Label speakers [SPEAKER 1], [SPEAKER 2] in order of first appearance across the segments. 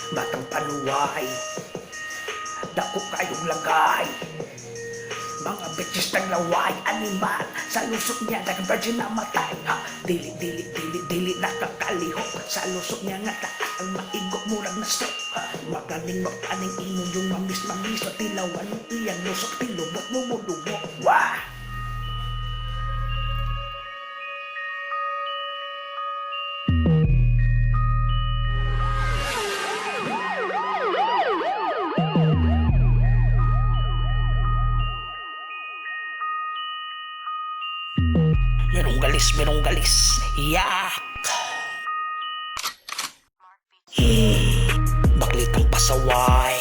[SPEAKER 1] Batang paluway, dako kayong lagay. Mga bitches naglaway, animal. Sa lusok niya, nag-virgin na matay. Ha, dili, dili, dili, dili, nakakalihok. Sa lusok niya nga taas ang maigo, murag na stroke. Ha, magaling magpaning imo yung mamis, mamis. Tilawan mo iyang lusok, tilubot mo mo dugo. Wah! Merong galis, merong galis. Yak! Baklitang pasaway.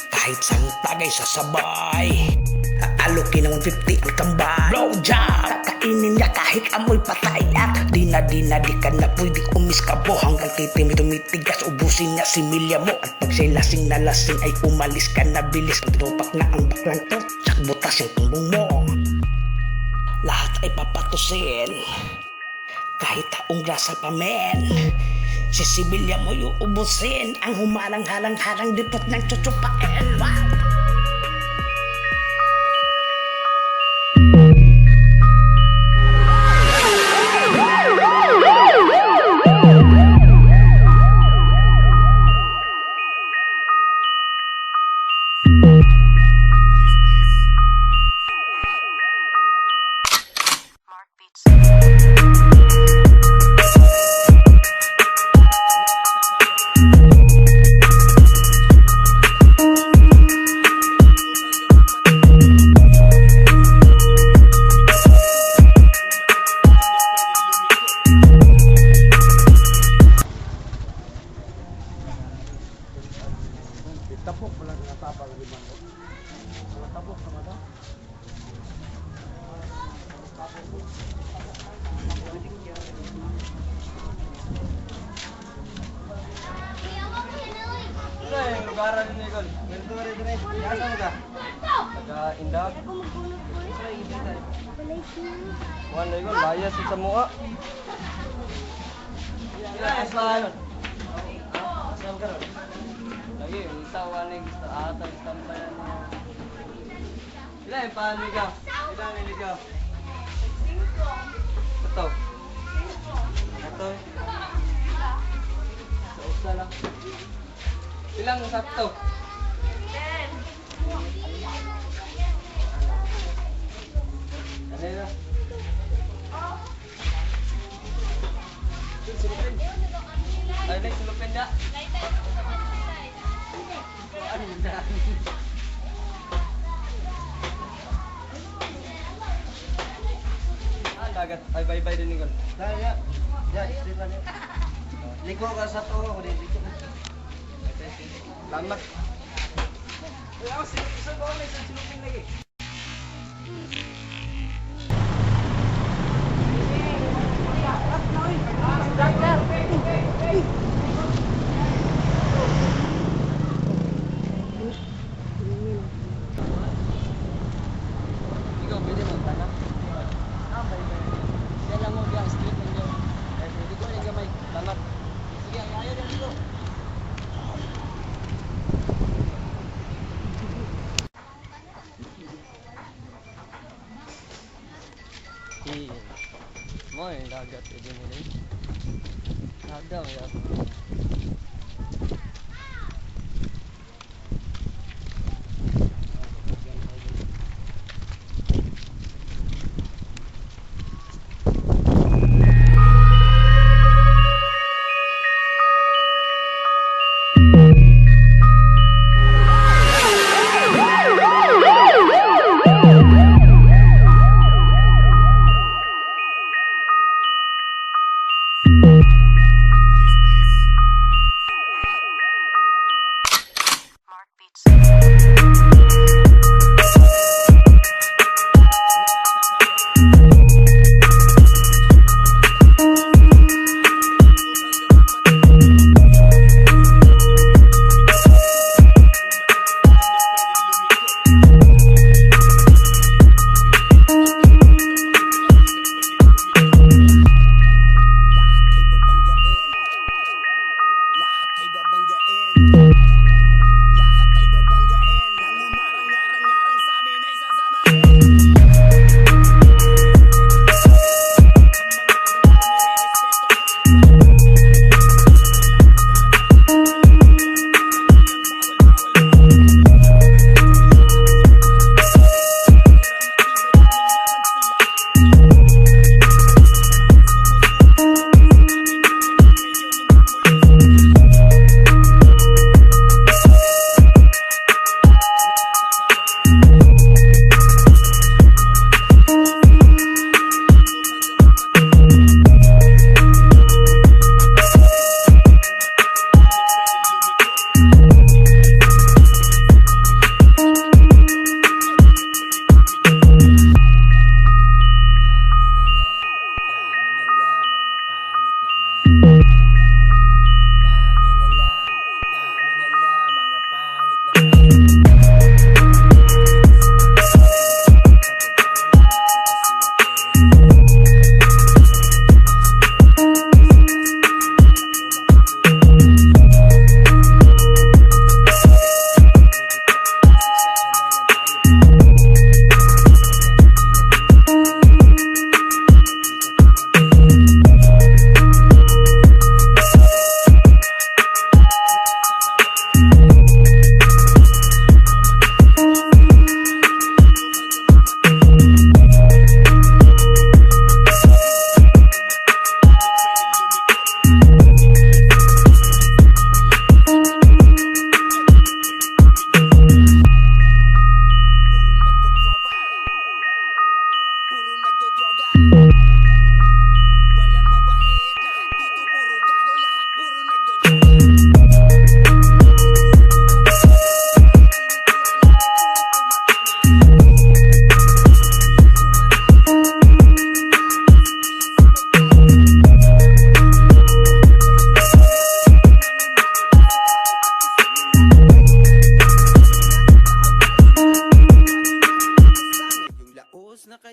[SPEAKER 1] Kahit sang tagay sasabay. Aalokin ng 150 ang tambay. Blow job! Kakainin niya kahit amoy patay. At di na di na di ka na pwede umiskabo. Hanggang titim tumitigas, ubusin niya si milya mo. At pag siya'y lasing na lasing ay umalis ka na bilis. Pagtupak na ang baklang to, tsak butas yung tumbong mo. Lahat ay papatusin. Kahit taong grasa pa men. Si Sibilya mo yung ubusin. Ang humarang-harang-harang dipot ng tsutsupain. Wow!
[SPEAKER 2] Tapok pala nga tapal ni Mango. Wala tapok sama ta.
[SPEAKER 3] Sa yung lugaran ni Nicole? Ganito rin rin. Asa mo ka? Taga Indag. Sa yung Juan Nicole, layas sa mua. Aslan. Aslan ka ron. Lagi, isa wanig sa atang tambayan mo. Ilan yung paano ka? Ilan yung ligaw? Ito. Ito. Sa usa lang. Ilang sakto? 10. Ano yun? Sulupin. Ay, like, sulupin na. Ano na? Ah, dagat. Ay, bye-bye din, Nicole.
[SPEAKER 2] Ya, ya, straight lang ya. Liko ka sa to, ko liko.
[SPEAKER 3] Salamat. Ay, ako, silupin ba ako? Silupin lagi. Ikaw, pwede mo tana? Ah, bye-bye. Siya lang mo, biya, street lang yun. Ay, pwede ko rin gamay. Salamat. Sige, ayaw din dito. Mo yung dagat eh din nila. Dagat ya.
[SPEAKER 1] Lahat ay babanggain. Lahat ay babanggain. Lahat ay babanggain. Ang umarang-arang-arang sa amin ay sasamahin. Buong magtotropa, puro nagdodroga. Walang mabait, lahat dito puro gago, lahat puro nagdodroga. Yung laos na kayo.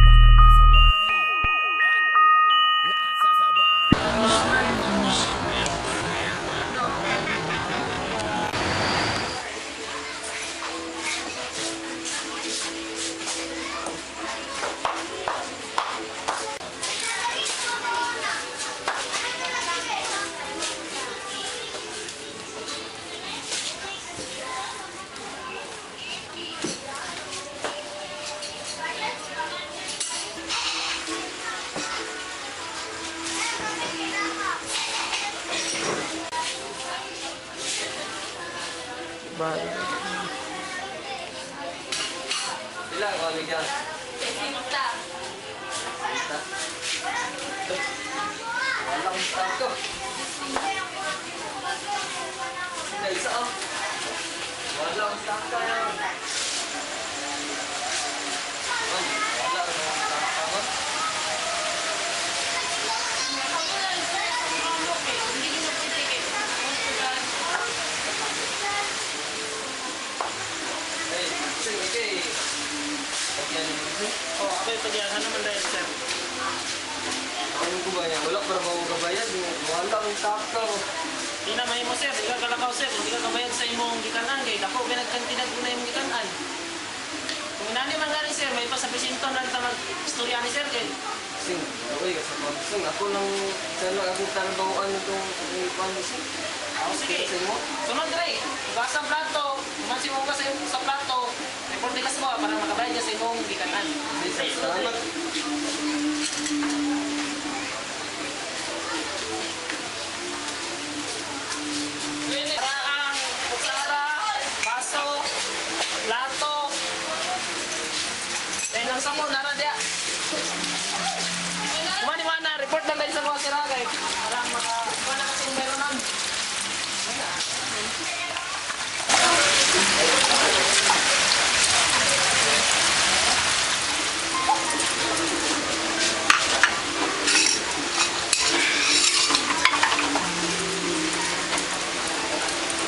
[SPEAKER 1] Para masaway, lahat sasabay.
[SPEAKER 3] Pila ka bigyan? Basta. Walang tangko. Isa oh. Walang tangka yan. Ay, wala akong tangka mo. ang takaw.
[SPEAKER 4] Di na mahimo sir, di ka kalakaw sir, di ka kabayad sa imong gikanan kay dako kay nagkantidad ko na imong gikanan. Kung inani man gani sir, may pa sa presinto na ta mag-istorya ni sir kay
[SPEAKER 3] Sing, uy, sa sing, ako lang, sana akong tarbawan itong ikuan ni sing.
[SPEAKER 4] Oh, sige.
[SPEAKER 3] Sa imo?
[SPEAKER 4] Sunod dre, hugas ang plato, humansi mo ka sa plato, report nila sa mga para makabayad ka sa imong gikanan.
[SPEAKER 3] Sige, salamat.
[SPEAKER 4] Para ang kutsara, baso, plato, then ang samon, nara diya. Kumani mana, report lang tayo sa mga sira kay para maka, wala kasi meron nun.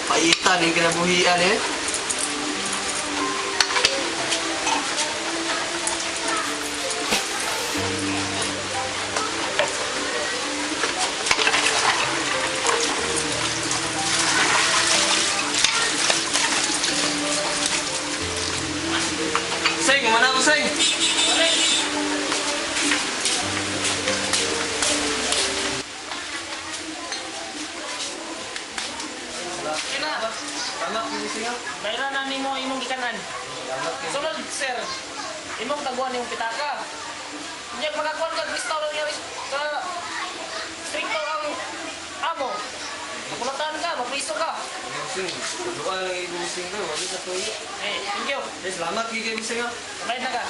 [SPEAKER 3] Paitan yung kinabuhian eh. Sing, mana mo sing?
[SPEAKER 4] Sige na,
[SPEAKER 3] Tama, sing ah.
[SPEAKER 4] bayran na nimo imong gikanan.
[SPEAKER 3] Salamat kay.
[SPEAKER 4] Sunod sir, imong taguan imong pitaka. Unya makakuan ka gusto lang niya sa stricto ang amo. Makulatan ka, mapriso ka.
[SPEAKER 3] Sing, duha lang yung sing ko, wala sa tuyo.
[SPEAKER 4] Eh, thank you.
[SPEAKER 3] Eh, salamat kay kay sing ah.
[SPEAKER 4] Bayad na ka.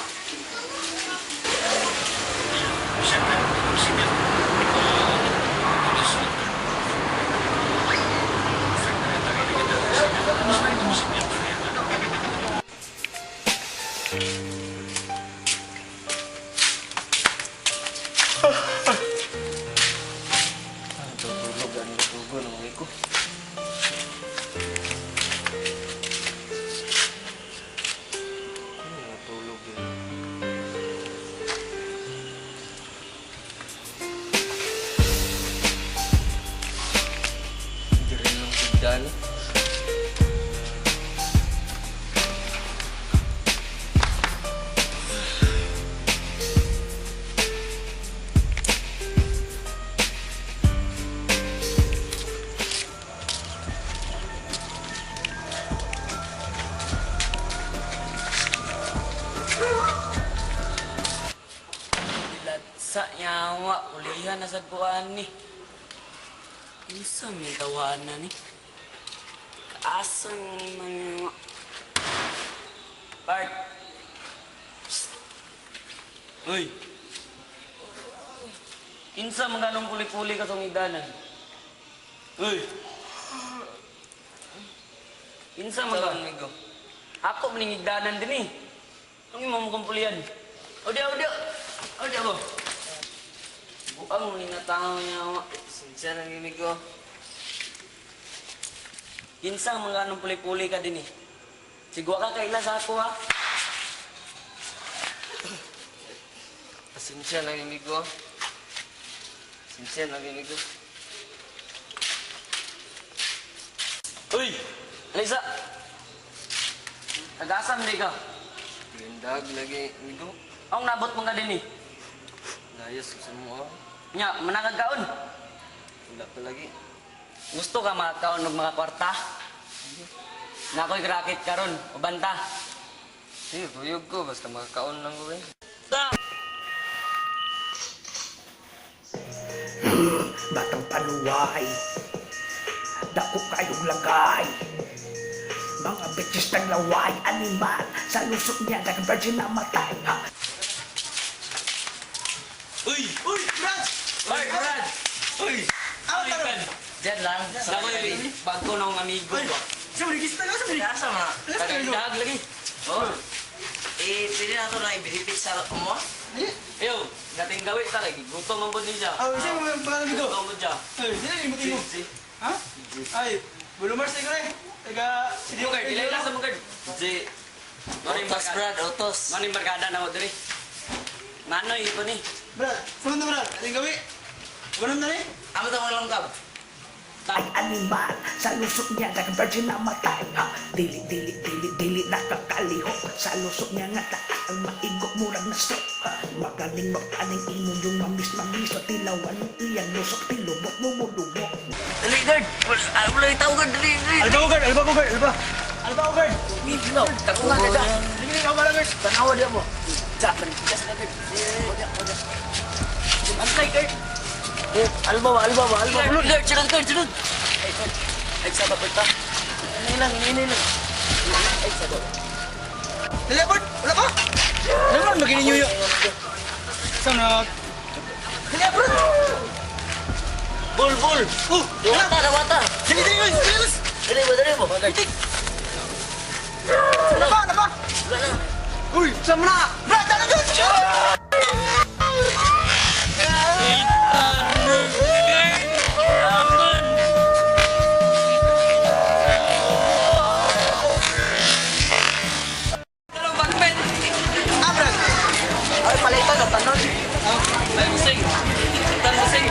[SPEAKER 3] Tutulog, ano tutulog, ano ko. Natulog yun. Hindi rin lang sigdaan.
[SPEAKER 5] Sa nyawa, ulihan na sa buwan ni. Unsa may tawaan na ni? Kaasa ni mga. Bart! Psst! Uy! Kinsa man ganong puli-puli ka tong idanan? Uy! Kinsa man ka?
[SPEAKER 3] Amigo.
[SPEAKER 5] Ako maning igdanan din eh. Ang imo mo kong pulian. O di, o di. O di ako. Buang mo ni natao niya.
[SPEAKER 3] Sinsya lang amigo.
[SPEAKER 5] Kinsa mga anong puli-puli ka din eh. Sigwa ka kaila sa ako ha.
[SPEAKER 3] Pasensya lang amigo. Pasensya lang amigo.
[SPEAKER 5] Uy! Alisa! Tagasam di ka.
[SPEAKER 3] Grindag lagi amigo.
[SPEAKER 5] Ang nabot mo ka din eh.
[SPEAKER 3] Layas ko sa mo ah.
[SPEAKER 5] Nya, manakagkaon.
[SPEAKER 3] Wala pa lagi.
[SPEAKER 5] Gusto ka makakaon og mga kwarta? Nakoy racket karon, ubanta.
[SPEAKER 3] Sige, tuyog ko. Basta makakaon lang ko eh.
[SPEAKER 5] Ta!
[SPEAKER 1] Batang panuway, dako kayong lagay. Mga bitches ng laway, animal, sa lusot niya nag-virgin na matay. Ha?
[SPEAKER 5] Uy! Uy! Brad! Uy, Brad! Uy! Uy,
[SPEAKER 3] Diyan lang.
[SPEAKER 5] Sa bago na akong amigo ba?
[SPEAKER 3] Asa ma?
[SPEAKER 5] Kagdag lagi.
[SPEAKER 3] Oh. Eh, pwede na ito na i-benefit sa mo?
[SPEAKER 5] Yo, dating gawin ta lagi. Gutom ang bud niya.
[SPEAKER 6] Ah, siya mo yung pangalan ko.
[SPEAKER 5] Gutom mo siya.
[SPEAKER 6] Ay, sino yung mo? Ha? Ay, Bulumars ko rin. Taga
[SPEAKER 5] Mo card, ilay lang sa mo card.
[SPEAKER 3] Di.
[SPEAKER 5] Maring
[SPEAKER 3] Otos, Brad. Otos.
[SPEAKER 5] Maning barkada na ko diri. Manoy ko ni.
[SPEAKER 6] Brad, sunod na Brad. Ating gawi. Ganun na rin.
[SPEAKER 3] Amo ta lang kab.
[SPEAKER 1] Ay animal sa lusot niya nag-virgin na matay ha. Dili dili dili dili nakakalihok sa lusot niya nga taas ang maigo murag na stroke ha. Magaling magpaning imo yung mamis mamis sa tilawan iyang lusok tilubot mo mudubok.
[SPEAKER 5] Dali, guard! Wala yung tao, guard! Dali, dali!
[SPEAKER 6] Alba ko, guard! Alba ko, guard! Alba! Alba ko, guard!
[SPEAKER 5] No, takungan ka dyan.
[SPEAKER 6] Dili ka wala, guard!
[SPEAKER 5] Tanawa diyan mo. Sa, gas na, guard. Oja, oja. Antay, guard. Eh, alba ba, alba ba, alba. Guard, sunod, guard, sunod. Ay, guard. Ay, sabab, guard, ta. Ini lang, ini lang. Ay, sabab.
[SPEAKER 6] Dali, guard! Wala pa! Ano man, magiging yuyo? Saan na? Dali, guard!
[SPEAKER 5] Bul, bul.
[SPEAKER 6] Oh!
[SPEAKER 5] Dawata, dawata.
[SPEAKER 6] Dali, dali, guys! Dali, guys!
[SPEAKER 5] Dali mo, dali mo.
[SPEAKER 6] Itik! Napa, napa!
[SPEAKER 5] Wala na.
[SPEAKER 6] Uy! Saan mo na? Brad, dali, guys!
[SPEAKER 5] Dalawang bagmen.
[SPEAKER 6] Ah, Brad!
[SPEAKER 5] Ay, palitan na, tanon. Ay, busing. Tan, busing.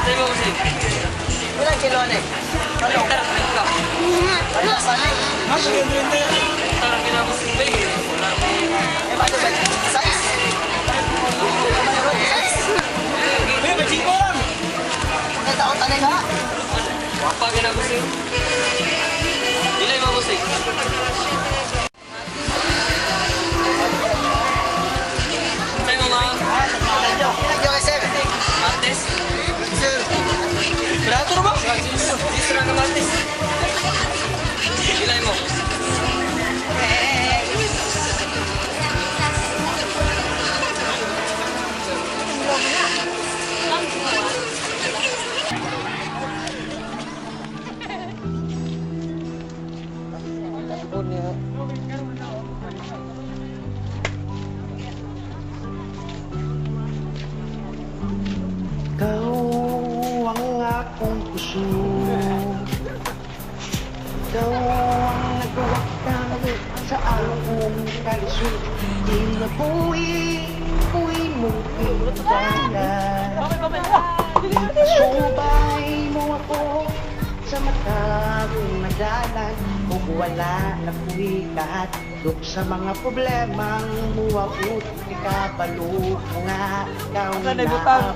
[SPEAKER 5] Tay mo, busing.
[SPEAKER 3] Ilang kilo na eh?
[SPEAKER 5] Tara, ka.
[SPEAKER 3] Wala, sanay.
[SPEAKER 6] Ha? Dali, dali, dali.
[SPEAKER 5] Tara, kinabusing, bay. Wala.
[SPEAKER 3] Eh, paano ba? Size? Size?
[SPEAKER 6] Uy, may ko lang!
[SPEAKER 3] May taon tanay ha?
[SPEAKER 5] Wapa ginabusing. Dili mo, busing. Tay mo, ma'am.
[SPEAKER 3] Thank you. Thank you, sir.
[SPEAKER 5] Martes.
[SPEAKER 6] Sir! Barato na ba?
[SPEAKER 5] Sisra ka, Martes. Dili mo.
[SPEAKER 1] Ikaw ang akong puso. Ikaw ang nagwakta sa akong kalisod. Kinabuhi ko'y mong pinagdala. Subay mo ako sa matagong nadalan. Kung wala na ko'y kahadlok sa mga problemang muwabot. Ikabalo ko nga ikaw na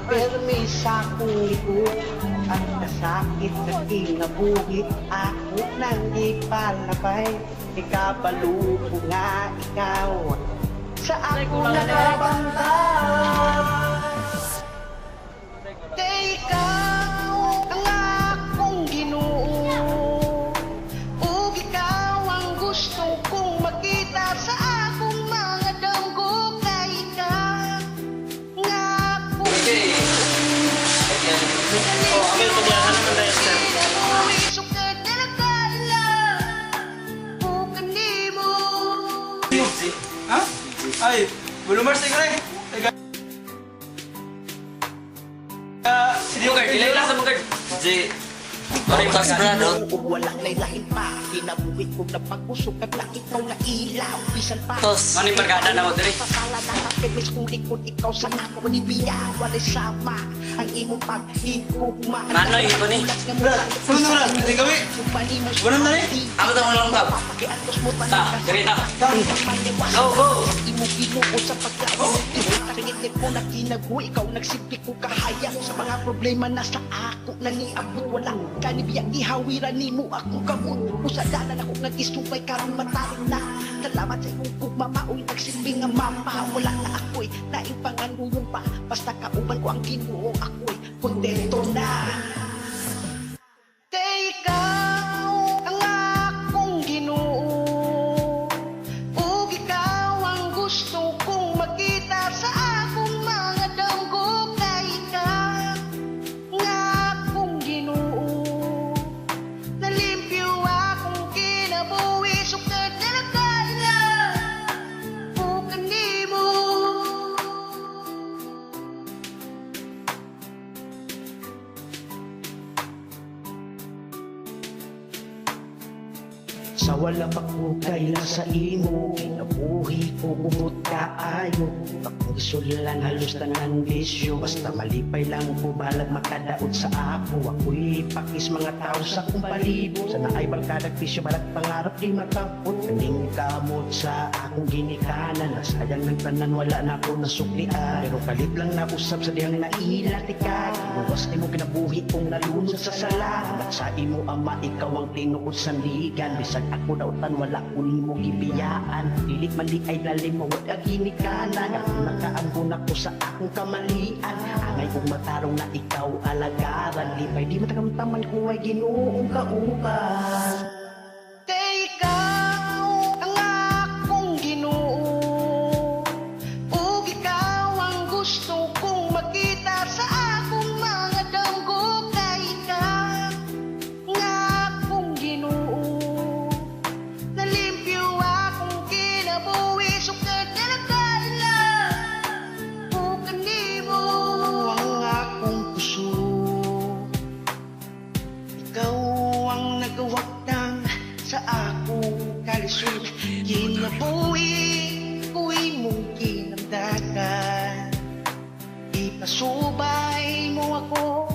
[SPEAKER 1] pirmi sa akong likod. Ang kasakit sa kinabuhi, ako nang ipalabay. Ikabalo ko nga ikaw sa ako nakabantay. Kay ikaw ang akong Ginoo ug ikaw ang gusto kong makita sa akong mga damgo. Kay ikaw ang akong
[SPEAKER 5] Okay.
[SPEAKER 4] Oh, amil paglahan naman tayo, sir.
[SPEAKER 1] Kinabuhi, sukad na nagkaila ug kanimo.
[SPEAKER 6] Ha? Ay, Bulumars, ikaw eh! Teka. Ah, sige,
[SPEAKER 5] Guard, dili lang sa mga guard. J. Parang tax brad, oh.
[SPEAKER 1] Ug wala na'y lain pa. Kinabuhi ko na pag-usok kag ikaw na ilaw. Bisan pa.
[SPEAKER 5] Tos, ano yung barkada na mo, diri?
[SPEAKER 1] Pasala na kapimis kung likod ikaw sa ako ni Bia. Walay sama ang imong pag-higugma.
[SPEAKER 5] Manoy, ito ni.
[SPEAKER 6] Brad, sunod na, Brad. Hindi kami. Walang na eh.
[SPEAKER 5] Ako tamo lang tab. Ta, diri ta. Go, go.
[SPEAKER 1] Imo Ginoo sa paglaom. Tingin ko na kinabuhi, ikaw nagsimpi ko kahayag sa mga problema na sa ako na niabot. Wala ka ni biya gihawiran nimo akong kamot. Usadalan ako nag-isubay karon mataring na. Salamat sa imong gugma maoy nagsilbi nga mama. Wala na ako'y naing panganuyon pa. Basta kauban ko ang Ginoo ako'y kontento na. Kay ikaw ang akong Ginoo ug ikaw ang gusto kong makita sa akong mga damgo. Kay ikaw ang akong Ginoo. Nalimpyo akong kinabuhi sukad na nagkaila ug kanimo. Sa wala pa ko kaila sa imo, kinabuhi ko gubot kaayo. Akong gisulan halos tanan bisyo. Basta malipay lang ko balag makadaot sa ako. Ako'y pakis mga tao sa akong palibot. Sa naay barkadag bisyo balag pangarap di matapot. Kaning kamot sa akong ginikanan. Nasayang ng tanan, wala na ako nasuklian. Pero kalit lang na usab sa dihang naila tika. Giluwas nimo kinabuhi kong nalunod sa sala. At sa imo ama, ikaw ang tinuod sandigan. Bisag ako dautan, wala ko nimo gibiyaan. Dili man di ay lalim mo wag ginikanan. Ako nakaambon ako sa akong kamalian. Angay kong matarong na ikaw alagaran. Lipay di matakamtaman ko ay Ginoong kauban. Kay ikaw ang akong Ginoo ug ikaw ang gusto kong makita sa akong mga damgo. Kay ikaw ang akong Ginoo. Nalimpyo akong kinabuhi sukad na nakaila ko kanimo. Ang akong puso, ikaw ang nagawagtang sa akong kalisod. Kinabuhi ko'y mong kinamdakan. Ipasubay mo ako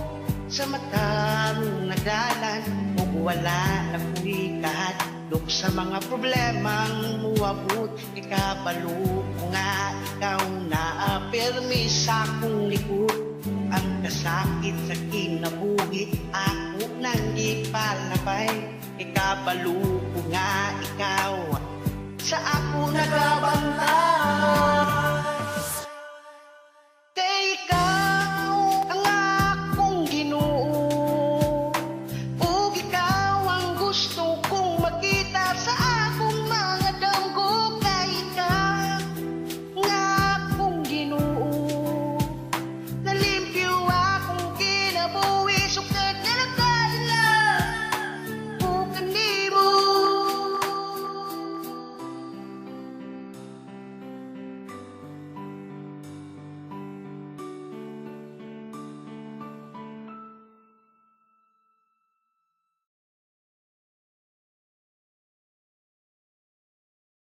[SPEAKER 1] sa matarong na dalan. Ug wala na ko'y kahadlok sa mga problemang muabot. Ikabalo ko nga ikaw na pirmi sa akong likod. Ang kasakit sa kinabuhi ako nang gipalabay. Ikabalo ko nga ikaw sa ako nagabantay.